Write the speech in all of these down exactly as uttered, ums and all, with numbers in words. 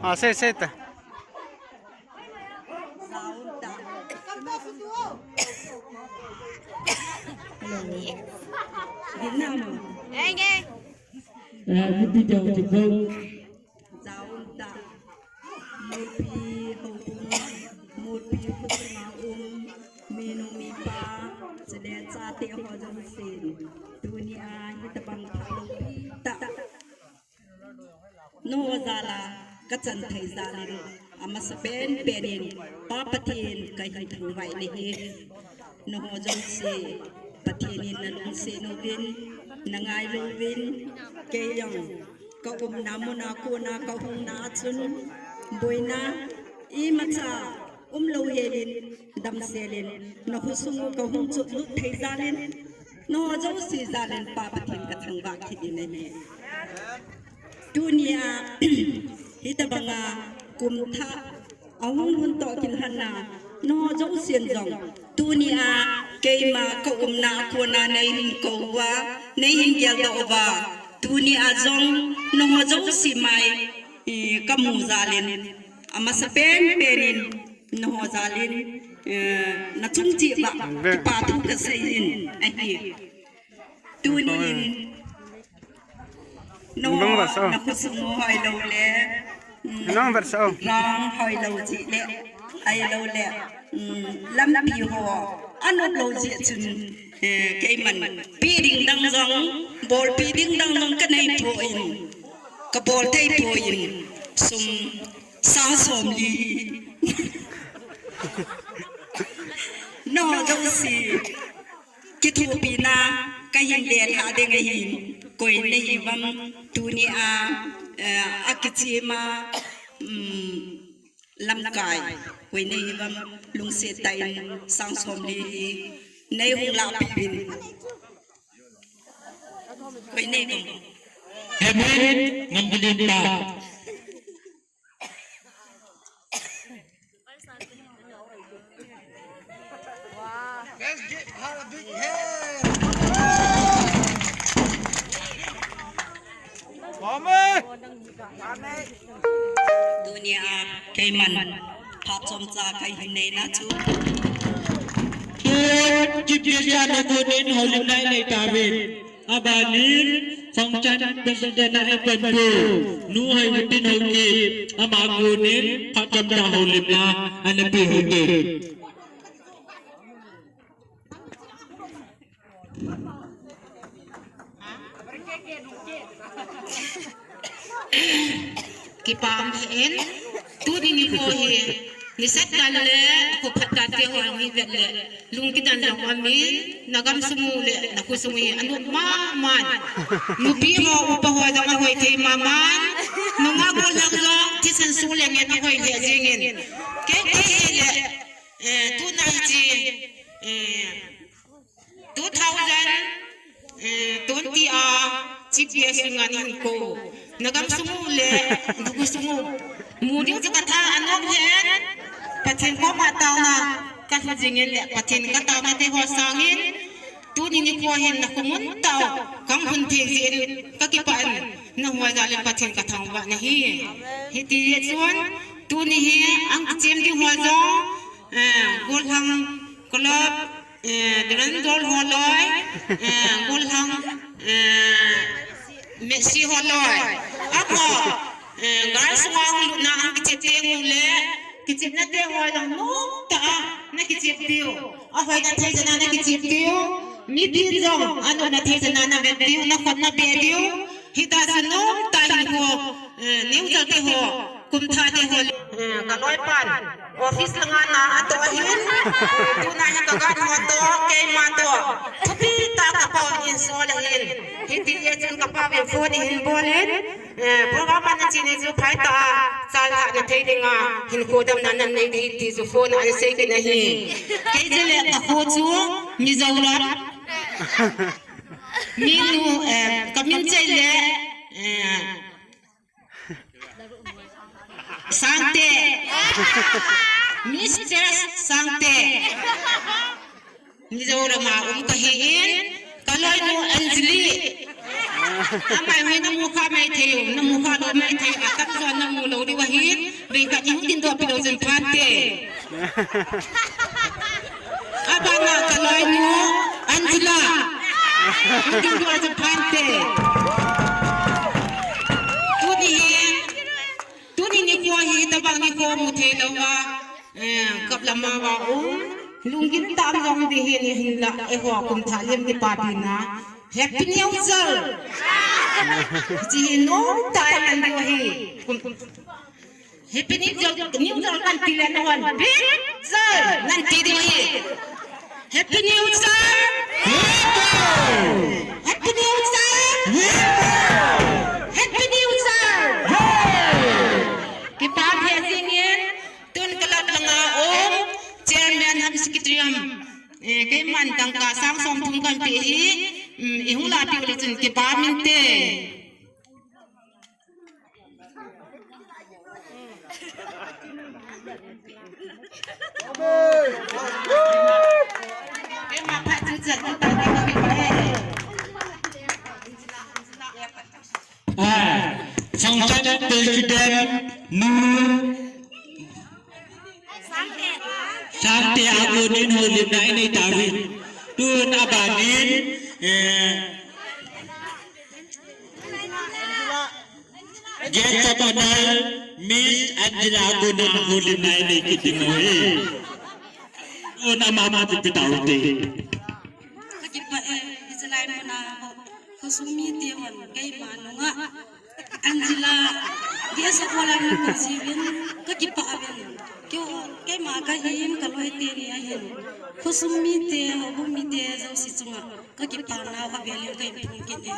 Ah, sei, sei ta. Enge. Eh, Murpi Deo Jibou. Jaunta. Murpi Houbung. Murpi Khosung a um. Minu mipa. Chule chate ho jong sin. Tunia hitabang phalou pi ta. Nangho jal a kachan thei jal in, amasapen pen in, Pa Pathen kahin thangvah nahi. Nangho jouse, Pathen in nalungset uvin, nangailu uvin, kei jong, kaumna mun a kona kahungna a chun, boina, imacha, umlou hel in, damsel in, nakhosung u kahung chotlut thei jal in, nangho jouse jal in Pa Pathen kathangvah kit in ahi. Tunia, hitabanga kum thah ahung lhun toh kilhon a, nangho jousen jong, tunia, keima kaumna a kona neihin kou uva, neihin geldoh uva, tunia jong, nangho jouse mai, eh, kamu jal in, amasapen pen in, nangho jal in, eh, nachung cheh uva, kipa thu kasei in ahi. Tunin, nangho, nakhosung u hoilou le, mm, rang hoilou jeh le, ahilou le, mm, lampi ho, anop lou jeh chun, eh, keiman, pe ding dang jong, bolpi ding dang jong kanei poi, kabol thei poi, sum sang somli. Nangho jouse. Kithopina kahin lelhah ding ahin, koi nahiuvem tunia, eh, akichem a, um, lamkai, koi nahiuvem lungset tah in sang somli hi neihung lahpeh uvin. Koi nahiuvem. Amen. Ngam bilin ta. Let's give her a big hand. Amen. Tunia keiman phat chomcha kahin neina chu. Tun, Chief Guest a nakonin houlimna inei tauvin. Abanin, Function President a eipanpi u, Nu Haivutin Haokip, ama konin, phat chomcha houlimna, ana pe u hite. Kipa um hih in, tuni nikho hi, nisat dan le, akhu phat dan te ho hi vet le, lung kidan jong um in, nagam sung u le, nakho sung u hi, anop mama in. Nupi ho, upa ho jong ahoi thei mama in, nungah gollhang jong, thisan sung le ngen ahoi lheh jeng in. Kei, kei le, eh, tuna hiche, eh, Two thousand, eh, twenty a Chief Guest in ngan in kou. Nagam sung u le, nakho sung u. Mu ding chu katha anop hen. Pathen koma taona kalhu jing in le, Pathen kataona te ho sangin. Tuni nikho hin nakho mun tah u kahung lhun thei jeh in kakipah in. Nangho jal in Pathen kathangvah nahi. Hiti jeh chun, tuni hi, ahung kichem ding ho jong, eh, gollhang club, Eh, Durandol holoi, eh, gollhang, eh, Messi holoi. Apo, eh, girls wang lutna ang kichep teng ule, kichepna te holoi nomtah a, nakichep diu. Ahoina thei jeh a nakichep diu. Mipi jong, anopna thei jeh a navet diu, nakhut nabe diu. Hita chu nomtah hin ho, eh, neo jal te ho. Kum thah te ho, eh, kaloipan office langa na atoh ahin. Tuna hi kagan ho toh, keima toh. Thupi tah a kapau in sol ahin. Hiti jeh chun kapau in phone ahin bol in. Eh, program ana chena chu phatah a chalhah na thei dinga hinkho damna nanei ding ahi ti chu phone a ana sei kit ahi. Kei jeh le kakho chu Mizoram. Minu, eh, kamin chai le, eh, Sangte. Mistress Sangte. Mizoram a um kahin, kaloinu Anjali. Amai hoi namu kha mai thei u, namu kha lou mai thei u, atam jo namu lou diu ahi, bei khat in hung dingdoh pi lou jeng phante. Abana kaloinu, Angela. Hung dingdoh jeng phante. Tuni hi, tuni nikho hi, tabang nikho mu thei lou a, eh, kap lama va um, lunggim tah jong ding hi ni hinla, eiho kum thah lem ni pa pi na. Happy New Year! Hiche hi nom tah in nati diu ahi. Happy New Year, New Year nati le nahon. Big Year nati diu ahi. Happy New Year! Happy New Year! Happy New Year! Kipa phe jing in, tun club langa um, chairman ham secretary ham. Eh, keiman tangka sang som thum kan pe hi, um, ihung lapi u le chun kipa min te. Keima phat chu chan chu ta ni ka kipa e. Ah, Songchan President Nu Sangte akonin houlimna inei tauvin. Tun abanin, eh, Guest of Honor, Miss Angela akonin houlimna inei kit ding ahi. Tun amama tipi taute. Kakipah e, hichelai muna ho, khosung mite hon keima nunga Angela, guest of honor na ko jiuvin, kakipah uvin. Keiho, keima kahin, kaloi teni ahin, khosung mite, houbung mite jouse chunga kakipah nau avel in kahin phongkit e.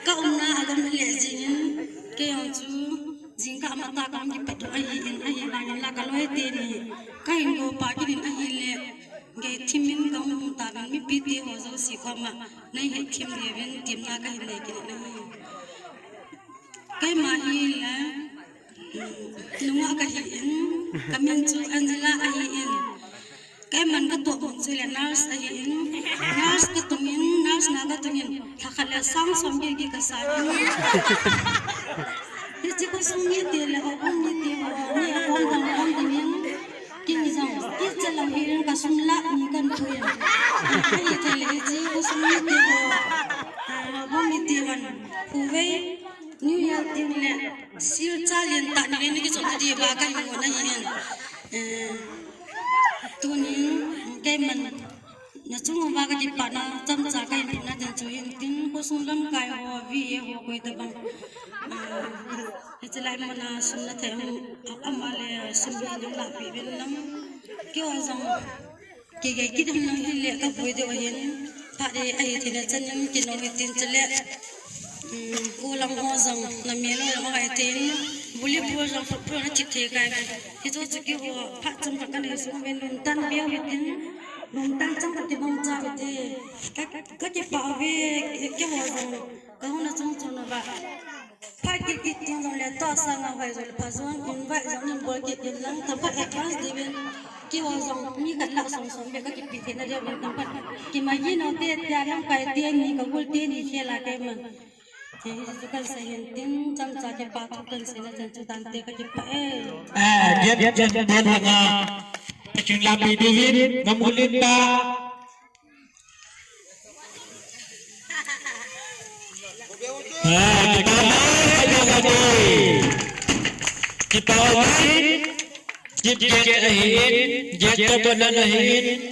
Ka umna alom le jingin, keiho chu jingkah matah kahung kipat u ahin, ahivangin la kaloi teni kahin gopah kit in ahile, gei thimin kahung um tauvin, mipite ho jouse koma neihet thim diuvin temna kahin nei kit in ahi. Keima hile, um, nungah kahin, kamin chu Angela ahin. Keiman katoh mun chu le nurse ahin, nurse katongin, nurse na katongin, lhakhat le sang som gei gei kasangin. Hiche khosung mite le houbung mite ho, ni akom dang akom dingin, kei jong, kei chelou hirin kasum lah ni kan thuin. Hithei le hiche khosung mite ho, ah, houbung mite hon, khovei, New Year tin le, silcha lentah ni le ni kichop na diuva kahin ngon ahin. Eh, tunin, keiman, nachung uva kakipana chomcha kahin pehna ding chu hin tin, khosung lamkai ho, V A ho, koi tabang. Ah, hichelai muna sum nathei hung, ama le sum hi nung lahpeh uvin lang. Keiho jong, kigei kit hon lang hile kavui diu ahin. Phat hi ahi theina chanin kinung hitin chule. Um, kolang ho jong, namel ho jong ahi thei in. Volleyball jong, football na chip thei kai. Hichu chu keiho phat chomkhat kanei sung uvin, nomtah in veu hitin. Nomtah in chomkhat kibang cha hite. Ka, kakipah uve, keiho jong, kahung na chung chung uva. Phat kit kit ding jong le, tua sanga hoi jong le, pha jong, invite jong in bol kit in lang, tamkhat advance diuvin, keiho jong, mi khat lah som som beh kakipe theina diuvin, tamkhat. Kimagi nau te, tia lamkai teni, kagol teni khel a keiman. Hiche chu kahin sei hin tin, chomcha kipa thu kahin seina chan chu tante, kakipah e. Eh, Guest of Honor langa, Kaching Lapi David, Ngamulin ta. Ah, kipa umin, kipa umin, Chief Guest ahin, Guest of Honor ahin,